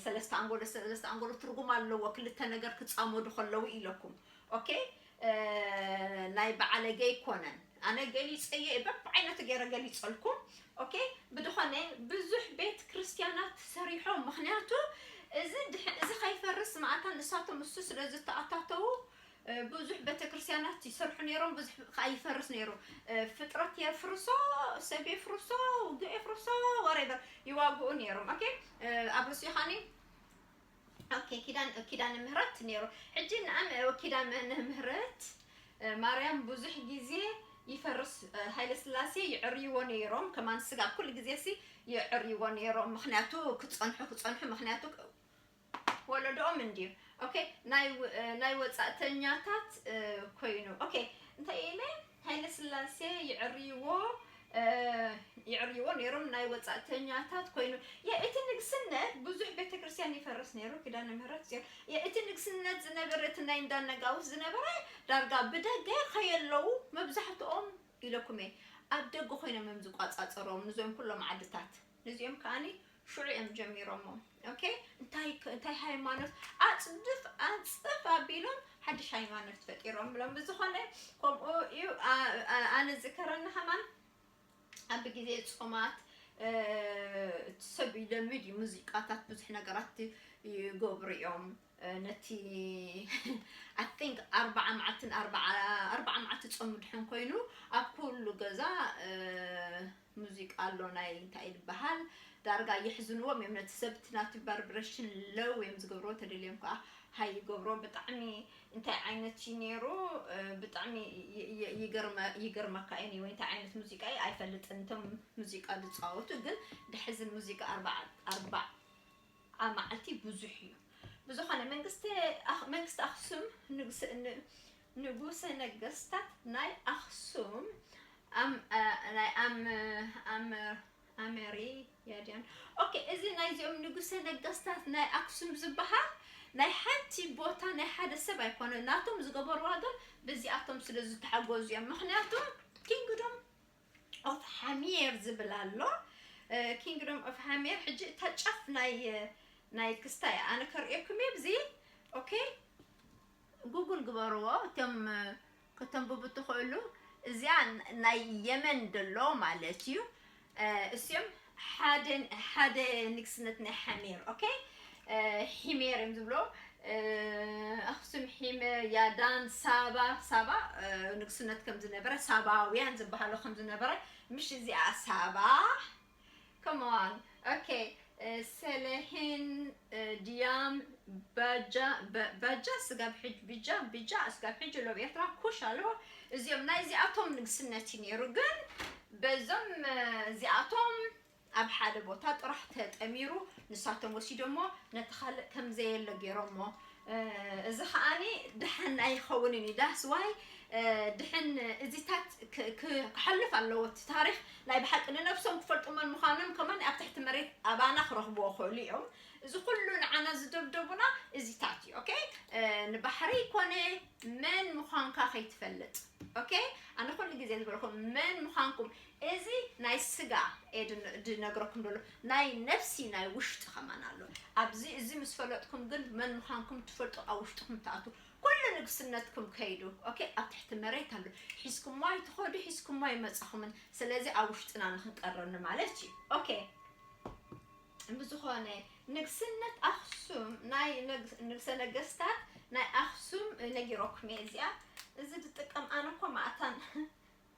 ሰለስተ ኣንጎሎ፣ ሰለስተ ኣንጎሎ ትርጉም ኣለዎ፣ ክልተ ነገር ክጻመዱ ከለዉ ኢለኩም። ኦኬ? እ፣ ናይ በዓለገ ኣይኮነን። ኣነ ገሊጸዮ እየ፣ በብዓይነቱ ገይረ ገሊጸልኩም። ኦኬ? ብዝኾነ ብዙሕ ቤት ክርስቲያናት ሰሪሖም፣ ምኽንያቱ እዚ ድሕ-፣ እዚ ከይፈርስ ማእታ ንሳቶም እሱ ስለ ዝተኣታተዉ፣ እ፣ ብዙሕ ቤተ ክርስቲያናት ይሰርሑ ነይሮም፣ ብዙሕ ከኣ ይፈርስ ነይሩ። እ፣ ፍጥረት የፍርሶ፣ ሰብ የፍርሶ፣ ውግእ የፍርሶ፣ ወሬቨር ይዋግኡ ነይሮም። ኦኬ? እ፣ ኣብ ሩስያ ኻኒ ኦኬ፣ ኪዳን፣ ኪዳነ ምህረት ነይሩ። ሕጂ ንኣም-፣ ኪዳነ ምህረት፣ እ፣ ማርያም ብዙሕ ግዜ ይፈርስ፣ እ፣ ሃይለ ስላሴ ይዕርይዎ ነይሮም። ከማን ስጋብ ኩሉ ግዜ ሲ ይዕርይዎ ነይሮም። ምኽንያቱ ክጸንሑ፣ ክጸንሑ፣ ምኽንያቱ ወለዶኦም እንድዩ። ኦኬ፣ ናይ ው-፣ እ፣ ናይ ወጻእተኛታት፣ እ፣ ኮይኑ። ኦኬ፣ እንታይ ኢለ? ሃይለ ስላሴ ይዕርይዎ፣ እ፣ ይዕርይዎ ነይሮም፣ ናይ ወጻእተኛታት ኮይኑ። የ-፣ እቲ ንግስነት ብዙሕ ቤተክርስትያን ይፈርስ ነይሩ፣ ኪዳነ ምህረት ጽዮን። የ-፣ እቲ ንግስነት ዝነበረ፣ እቲ ናይ እንዳነጋውስ ዝነበረ፣ ዳርጋ ብደገ ከየለዉ መብዛሕትኦም ኢለኩም እየ፣ ኣብ ደገ ኮይኖም እዮም ዝቋጻጸሮም፣ ንዞም ኩሎም ዓድታት። ነዚኦም ከኣኒ ሽዑ እዮም ጀሚሮሞ። ኦኬ፣ እንታይ ክ-፣ እንታይ ሃይማኖት ኣጽድፍ፣ ኣጽፍ ኣቢሎም ሓድሽ ሃይማኖት ፈጢሮም ብሎም። ብዝኾነ፣ ከምኡ እዩ። ኣ-፣ ኣ-፣ ኣነ ዝከረኒ ከማን ኣብ ግዜ ጾማት፣ እቲ ሰብ ይለምድ እዩ። ሙዚቃታት ብዙሕ ነገራት ይገብሩ እዮም። ነቲ I think ኣርባዓ መዓልትን ኣርባዓ ኣርባዓ መዓልቲ ጾም ድሕን ኮይኑ ኣብ ኩሉ ገዛ ሙዚቃ ኣሎ። ናይ እንታይ ዝበሃል ዳርጋ የሕዝንዎም እዮም ነቲ ሰብ። እቲ ናቲ ቫይብሬሽን ሎው እዮም ዝገብርዎ፣ ተደልዮም ከዓ ሃይ ይገብርዎ። ብጣዕሚ እንታይ ዓይነት እዩ ነይሩ? ብጣዕሚ ይገርመካ እዩ። ወይ እንታይ ዓይነት ሙዚቃ እዩ ኣይፈልጥን። እቶም ሙዚቃ ዝፃወቱ ግን ድሕዝን ሙዚቃ ኣርባዓ ኣርባዓ መዓልቲ ብዙሕ እዩ። ብዝኾነ መንግስቲ ኣኽ- መንግስቲ ኣኽሱም ንጉሰ- ን- ንጉሰ ነገስታት ናይ ኣኽሱም ኣም- አ- ናይ ኣም ኣም ኣመሪ ያድያን ኦኬ። እዚ ናይዚኦም ንጉሰ ነገስታት ናይ ኣክሱም ዝበሃል ናይ ሓንቲ ቦታ ናይ ሓደ ሰብ ኣይኮነ። ናቶም ዝገበርዋ ግን በዚኣቶም ስለ ዝተሓገዙ እዮም። ምክንያቱ ኪንግዶም ኦፍ ሓሚየር ዝብል ኣሎ። ኪንግዶም ኦፍ ሓሚየር ሕጂ እታ ጫፍ ናይ ናይ ክስታይ ኣነ ከርእየኩም እየ ብዚ ኦኬ። ጉግል ግበርዎ እቶም ከተንብቡ ትኽእሉ። እዚኣ ናይ የመን ደሎ ማለት እዩ። እሲኦም ሓደ ሓደ ንግስነት ናይ ሓሜር ኦኬ። ሒሜር እዮም ዝብሎ። ኣክሱም፣ ሒሜር፣ ያዳን፣ ሳባ ሳባ ንግስነት ከም ዝነበረ ሳባውያን ዝበሃሉ ከም ዝነበረ ምሽ እዚኣ ሳባ Come on. Okay. ሰለሄን ድያም ባጃ ባጃ ስጋብ ሕጅ ብጃ ብጃ ስጋብ ሕጅ ሎ ኤርትራ ኩሽ ኣሎ። እዚኦም ናይ እዚኣቶም ንግስነት እዩ ነይሩ። ግን በዞም እዚኣቶም ኣብ ሓደ ቦታ ጥራሕ ተጠሚሩ ንሳቶም ወሲዶሞ ነቲ ካልእ ከም ዘየለ ገይሮሞ። እዚ ከዓኒ ድሓን ኣይኸውንን እዩ። ዳስ ዋይ ድሕን እዚታት ክሓልፍ ኣለዎ። እቲ ታሪክ ናይ ብሓቂ ንነብሶም ክፈልጡ መን ምዃኖም ከማን ኣብ ትሕቲ መሬት ኣባና ክረኽብዎ ክእሉ እዮም። እዚ ኩሉ ንዓና ዝደብደቡና እዚታት እዩ። ኦኬ ንባሕሪ ይኮነ መን ምዃንካ ከይትፈልጥ። ኦኬ ኣነ ኩሉ ግዜ ዝበልኩም መን ምዃንኩም እዚ ናይ ስጋ ድነግረኩም ዘሎ ናይ ነፍሲ ናይ ውሽጢ ከማን ኣሎ። ኣብዚ እዚ ምስ ፈለጥኩም ግን መን ምዃንኩም ትፈልጡ ኣብ ውሽጥኩም ትኣቱ ኩሉ ንግስነትኩም ከይዱ ኦኬ ኣብ ትሕቲ መሬት ኣሎ። ሒዝኩሞ ኣይትኸዱ ሒዝኩሞ ኣይመጻኹምን። ስለዚ ኣብ ውሽጥና ንክንቀረኒ ማለት እዩ። ኦኬ ብዝኾነ ንግስነት ኣክሱም ናይ ንግሰ ነገስታት ናይ ኣክሱም ነጊረኩም እየ። እዚኣ እዚ ዝጥቀም ኣነ እኮ ማእታን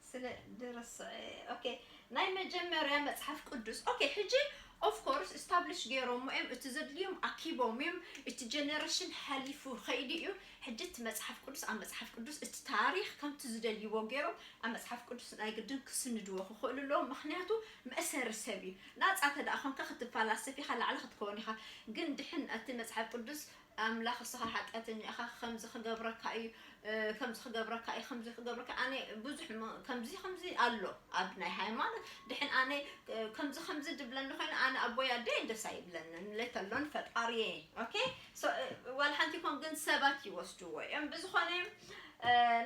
ስለ ድርስዐ ኦኬ ናይ መጀመርያ መጽሓፍ ቅዱስ ኦኬ ሕጂ of course establish ገይሮሞ እዮም። እቲ ዘድልዮም ኣኪቦም እዮም። እቲ ጀነሬሽን ሓሊፉ ከይዱ እዩ። ሕጂ እቲ መጽሓፍ ቅዱስ ኣብ መጽሓፍ ቅዱስ እቲ ታሪክ ከምቲ ዝደልይዎ ገይሮም ኣብ መጽሓፍ ቅዱስ ናይ ግድን ክስንድዎ ክኽእሉ ኣለዎም። ምክንያቱ መእሰሪ ሰብ እዩ። ናጻ ተደኣ ኮንካ ክትፈላሰፍ ኢኻ ላዕሊ ክትከውን ኢኻ። ግን ድሕን እቲ መጽሓፍ ቅዱስ ኣምላኽ እስኻ ሓጢኣተኛ ኢኻ ከምዚ ክገብረካ እዩ ከምዚ ክገብረካ እዩ ከምዚ ክገብረካ ኣነ ብዙሕ ከምዚ ከምዚ ኣሎ ኣብ ናይ ሃይማኖት ድሕን ኣነ ከምዚ ከምዚ ድብለኒ ኮይኑ ኣነ ኣቦይ ኣደይ ደስ ኣይብለንን ለተሎን ፈጣሪየ ኦኬ ዋላ ሓንቲ ይኮን ግን ሰባት ይወስድዎ እዮም ብዝኾነ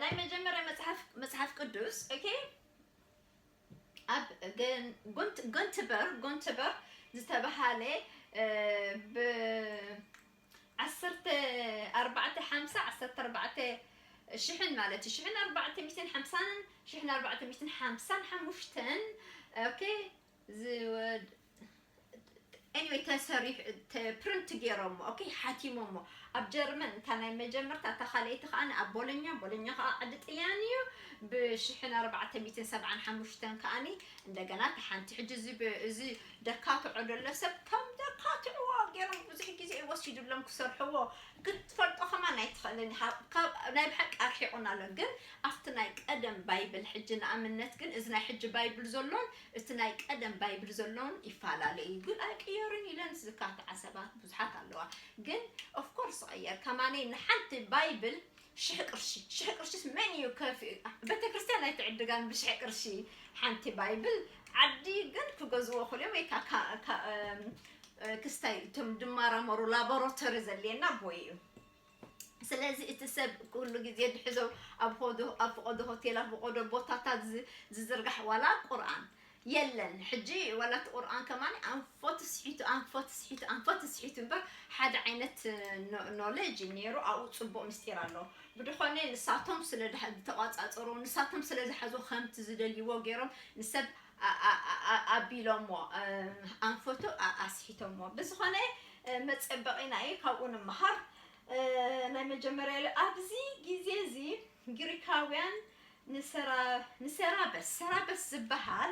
ናይ መጀመርያ መጽሓፍ መጽሓፍ ቅዱስ ኦኬ ኣብ ጎንትበር ጎንትበር ዝተባሃለ ብ ዓሰርተ ኣርባዕተ ሓምሳ ዓሰርተ ኣርባዕተ ሽሕን ማለት እዩ ሽሕን ኣርባዕተ ሚእትን ሓምሳን ሽሕን ኣርባዕተ ሚእትን ሓምሳን ሓሙሽተን ኦኬ ዝወድ anyway ተሰሪሑ ፕሪንት ገይሮሞ ኦኬ ሓቲሞሞ ኣብ ጀርመን እታ ናይ መጀመርታ እታ ካልኣይቲ ከዓ ኣብ ቦሎኛ ቦሎኛ ከዓ ዓዲ ጥልያን እዩ ብሽሕን ኣርባዕተ ሚእትን ሰብዓን ሓሙሽተን ከዓኒ እንደገና እታ ሓንቲ ሕጂ እዚ እዚ ደካትዖ ደሎ ሰብ ከም ደካትዕዎ ገይሮም ብዙሕ ግዜ ይወሲዱሎም ክሰርሕዎ ክትፈልጦ ከማን ኣይትኽእልን ኢኻ ናይ ብሓቂ ኣርሒቑና ኣሎ ግን ኣብቲ ናይ ቀደም ባይብል ሕጂ ንኣብነት ግን እዚ ናይ ሕጂ ባይብል ዘሎን እቲ ናይ ቀደም ባይብል ዘሎን ይፈላለ እዩ ግን ኣይቅየርን ኢለን ዝካትዓ ሰባት ብዙሓት ኣለዋ ግን of course ይቕየር ከማነይ ንሓንቲ ባይብል ሽሕ ቅርሺ ሽሕ ቅርሽስ መን እዩ ከፊ ቤተክርስትያን ኣይትዕድጋን ብሽሕ ቅርሺ ሓንቲ ባይብል ዓዲ ግን ክገዝዎ ክልዮም ወይ ክስታይ እቶም ድማራመሩ ላቦራቶሪ ዘድልየና ቦይ እዩ ስለዚ እቲ ሰብ ኩሉ ግዜ ድሕዞ ኣብ ሆዶ ኣብ ፍቆዶ ሆቴል ኣብ ፍቆዶ ቦታታት ዝዝርጋሕ ዋላ ቁርኣን የለን ሕጂ ዋላ እቲ ቁርኣን ከማን ኣንፎ ትስሒቱ ኣንፎ ትስሒቱ ኣንፎ ትስሒቱ እምበር ሓደ ዓይነት ኖሌጅ ነይሩ ኣብኡ ፅቡቅ ምስጢር ኣሎ ብድኾነ ንሳቶም ስለ ዝተቋፃፀሩ ንሳቶም ስለ ዝሓዙ ከምቲ ዝደልይዎ ገይሮም ንሰብ ኣቢሎሞ፣ ኣንፈቱ ኣስሒቶሞ። ብዝኾነ መፀበቒና እዩ፣ ካብኡ ንምሃር። ናይ መጀመርያ ኢሉ ኣብዚ ግዜ እዚ ግሪካውያን ንሰራበስ ሰራበስ ዝበሃል፣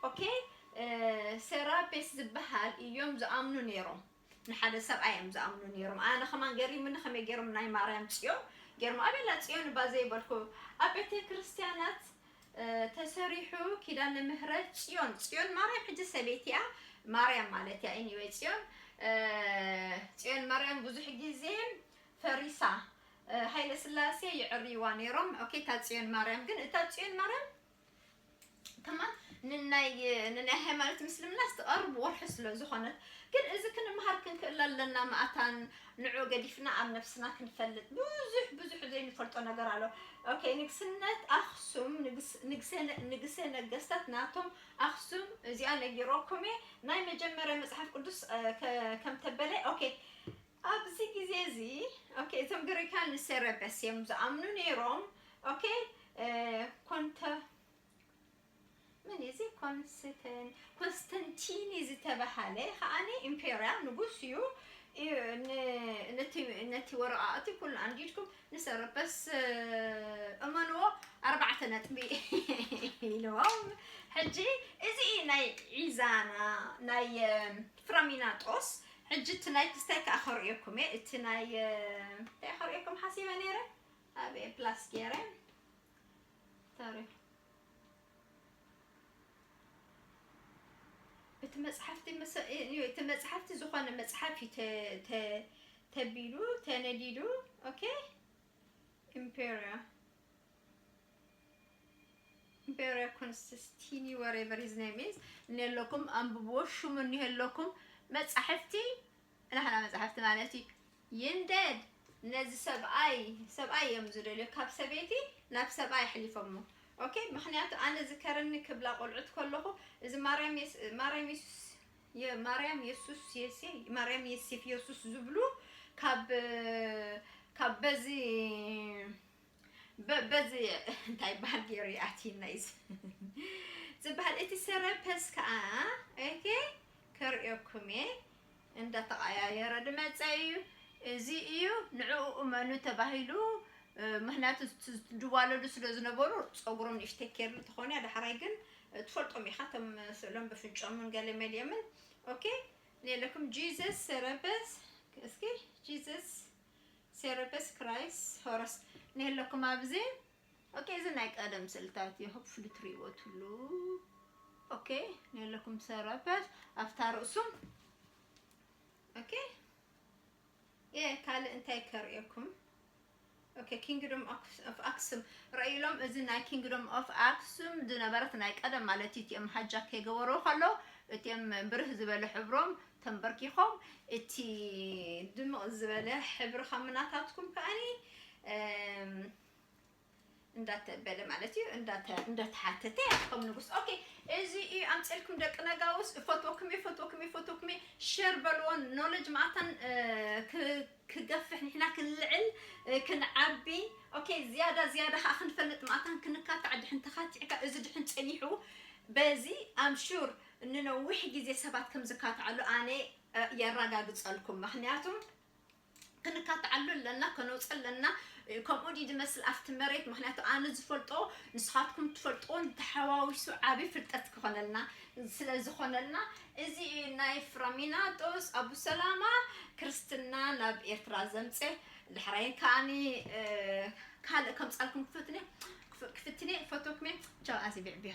ኦኬ፣ ሰራቤስ ዝበሃል እዮም ዝኣምኑ ነይሮም። ንሓደ ሰብኣይ እዮም ዝኣምኑ ነይሮም። ኣነ ከማን ገሪምኒ ከመይ ገይሮም ናይ ማርያም ፅዮን ገይሮም። ኣበላ ፅዮን እባ ዘይበልኩ ኣብ ቤተ ክርስቲያናት ተሰሪሑ ኪዳነ ምህረት ፅዮን፣ ፅዮን ማርያም ሕጂ ሰበይቲ እያ፣ ማርያም ማለት እያ። Anyway ፅዮን፣ ፅዮን ማርያም ብዙሕ ግዜ ፈሪሳ፣ ሃይለ ስላሴ ይዕርይዋ ነይሮም። ኦኬ፣ እታ ፅዮን ማርያም ግን፣ እታ ፅዮን ማርያም ከማን ንናይ ንናይ ሃይማኖት ምስልምና ዝተቐርብ ወርሒ ስለ ዝኾነት፣ ግን እዚ ክንምሃር ክንክእል ኣለና። መኣታን ንዑ ገዲፍና ኣብ ነፍስና ክንፈልጥ ብዙሕ ብዙሕ ዘይንፈልጦ ነገር ኣሎ። ኦኬ፣ ንግስነት ኣኽሱም፣ ንግስ- ንግሰ- ንግሰ ነገስታት ናቶም ኣኽሱም እዚኣ ነጊረኩም እየ። ናይ መጀመርያ መጽሓፍ ቅዱስ እ፣ ከ- ከም ተበለ። ኦኬ፣ ኣብዚ ግዜ እዚ፣ ኦኬ፣ እቶም ግሪካን ንሴረበስ እዮም ዝኣምኑ ነይሮም። ኦኬ፣ እ፣ ኮንተ ምን እዚ ኮንስተን ኮንስተንቲኒ ዝተባሃለ ከዓኒ ኢምፔርያ ንጉስ እዩ። እዩ ን- ነቲ ነቲ ወረቃቅቲ ኩሉ ኣንዲድኩም ንሰረበስ እመንዎ። ኣርባዕተ ነጥቢ ኢልዎም። ሕጂ እዚ እዩ ናይ ዒዛና ናይ ፍራሚናጦስ። ሕጂ እቲ ናይ ክስታይ ከዓ ከርእየኩም እየ። እቲ ናይ እንታይ ከርእየኩም ሓሲበ ነይረ? ኣብ ፕላስ ገይረ ታሪክ እቲ መጽሓፍቲ መሰ- እዩ፣ እቲ መጽሓፍቲ ዝኾነ መጽሓፍ እዩ ተ- ተ- ተቢሉ ተነዲዱ። ኦኬ፣ ኢምፔሪያ ኢምፔሪያ ኮንስቲኒ whatever his name is እኒሀለኩም፣ ኣንብብዎ። ሽሙ እኒሀለኩም። መጻሕፍቲ ናህና መጻሕፍቲ ማለት እዩ። ይንደድ ነዚ ሰብኣይ ሰብኣይ እዮም ዝደልዮ፣ ካብ ሰበይቲ ናብ ሰብኣይ ኣሕሊፎሞ። ኦኬ፣ ምክንያቱ ኣነ ዝከረኒ ክብላ ቆልዑት ከለኹ እዚ ማርያም የስ- ማርያም የሱስ የ- ማርያም የሱስ የሴ ማርያም የሴፍ የሱስ ዝብሉ ካብ ካብ በዚ በ- በዚ እንታይ በሃል ገይሩ ይኣትይና እዩ ዝበሃል። እቲ ሰረፐስ ከዓ ኦኬ ከርእየኩም እየ። እንዳተቐያየረ ድመፀ እዩ። እዚ እዩ ንዕኡ እመኑ ተባሂሉ። ምክንያቱ ዝዋለዱ ስለ ዝነበሩ ፀጉሮም ንእሽተይ ኬርሊ ተኾነ። ዳሕራይ ግን ትፈልጦም ኢኻ፣ እቶም ስእሎም ብፍንጮምን ገለ መሊኦምን። ኦኬ፣ ንለኩም ጂዘስ ሰረበስ እስኪ ጂዘስ ሴረበስ ክራይስ ሆረስ ንህለኩም ኣብዚ። ኦኬ፣ እዚ ናይ ቀደም ስእልታት እዩ፣ ሆፕፉሊ ትሪእዎ ትሉ። ኦኬ፣ ንህለኩም ሰረበስ ኣብታ ርእሱ። ኦኬ፣ የ ካልእ እንታይ ከርእየኩም? ኦኬ፣ ኪንግዶም ኦፍ ኣክሱም ረእይሎም። እዚ ናይ ኪንግዶም ኦፍ ኣክሱም ዝነበረት ናይ ቀደም ማለት እዩ። እቲኦም ሃጃ ከይገበሩ ከሎ እቲኦም ብርህ ዝበለ ሕብሮም ተንበርኪኾም፣ እቲ ድምቕ ዝበለ ሕብሪ ካብ ምናታትኩም ከኣኒ እንዳተበለ ማለት እዩ እንዳተሓተተ ያትኮም ንጉስ። ኦኬ፣ እዚ እዩ ኣምፀልኩም ደቂ ነጋውስ። እፈትወኩም እየ፣ እፈትወኩም እየ፣ እፈትወኩም እየ። ሸር በልዎ፣ ኖሌጅ ማእታን ክገፍሕ፣ ንሕና ክንልዕል፣ ክንዓቢ። ኦኬ፣ ዝያዳ ዝያዳ ከዓ ክንፈልጥ ማእታን ክንካታዕ። ድሕን ተካቲዕካ እዚ ድሕን ፀኒሑ በዚ ኣምሹር ንነዊሕ ግዜ ሰባት ከም ዝካትዓሉ ኣነ የረጋግፀልኩም። ምክንያቱ ክንካትዓሉ ኣለና፣ ከነውፅ ኣለና። ከምኡ ድዩ ዝመስል ኣብቲ መሬት? ምክንያቱ ኣነ ዝፈልጦ ንስኻትኩም ትፈልጥዎን ተሓዋዊሱ ዓብዪ ፍልጠት ክኾነልና ስለ ዝኾነልና፣ እዚ እዩ ናይ ፍራሚናጦስ ኣቡሰላማ ክርስትና ናብ ኤርትራ ዘምፀ። ድሕራይን ከዓኒ ካልእ ከምፃልኩም ክፍትነ ክፍትነ ፈቶክሜ ቻው ኣዚ ብዕብዮ